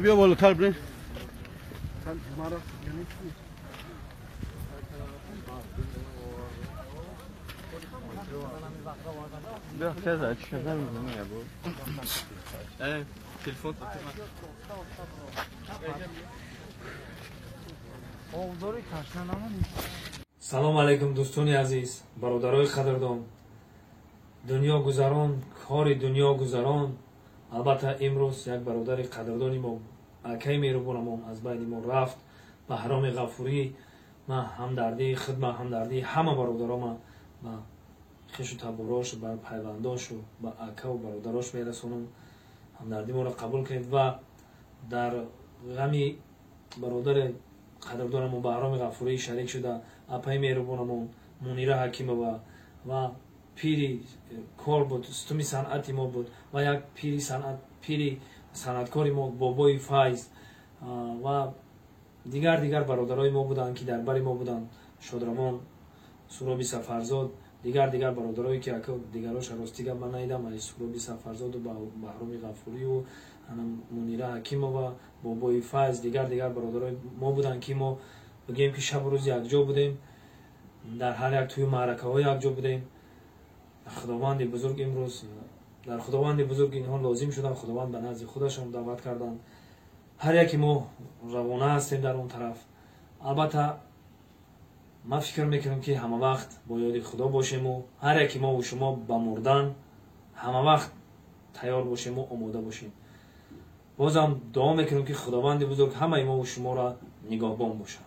بیا بالاتر بریم. Салом алейкум, дӯстони азиз, бародарои қадрдон. Дунё гузарон, кори дунё гузарон. Албатта, имрӯз як бародари қадрдони мо, акаи меҳрубонамон, аз байни мо рафт, Баҳроми Ғафурӣ. Ман ҳамдардии худ, ман ҳамдардии ҳама бародарома ба хешу таборош, ба пайвандошу ба акаву бародарош мерасонам. Ҳамдардии моро қабул кунед ва дар ғами бародари қадрдонамон Баҳроми Ғафурӣ шарик шуда, апаи меҳрубонамон Мунира Ҳакимова ва пири кор буд, сутуми санъати мо буд ва як пири санъат, пири санъаткори мо Бобои Файз ва дигар бародарои мо буданд, ки дар бари мо буданд, шодравон Суроби Сафарзод, дигар бародарое ки ака дигароша рости гап ман надидам, вале Суроби Сафарзоду Баҳроми Ғафурию Мунира Ҳакимова, Бобои Файз, дигар бародарои мо буданд, ки мо бигӯем, ки шабу рӯз якҷо будем, дар ҳар як тӯю маъракаҳо якҷо будем. Худованди бузург имрӯз дар Худованди бузург инҳо лозим шуданд, Худованд ба назди худашон даъват карданд. Ҳар яке мо равона ҳастем дар он тараф. Албатта, ман фикр мекунам, ки ҳама вақт бо ёди Худо бошему ҳар яке мову шумо ба мурдан ҳама вақт тайёр бошему омода бошем. Бозам дуо мекунам, ки Худованди бузург ҳамаи мову шуморо нигоҳбон бошад.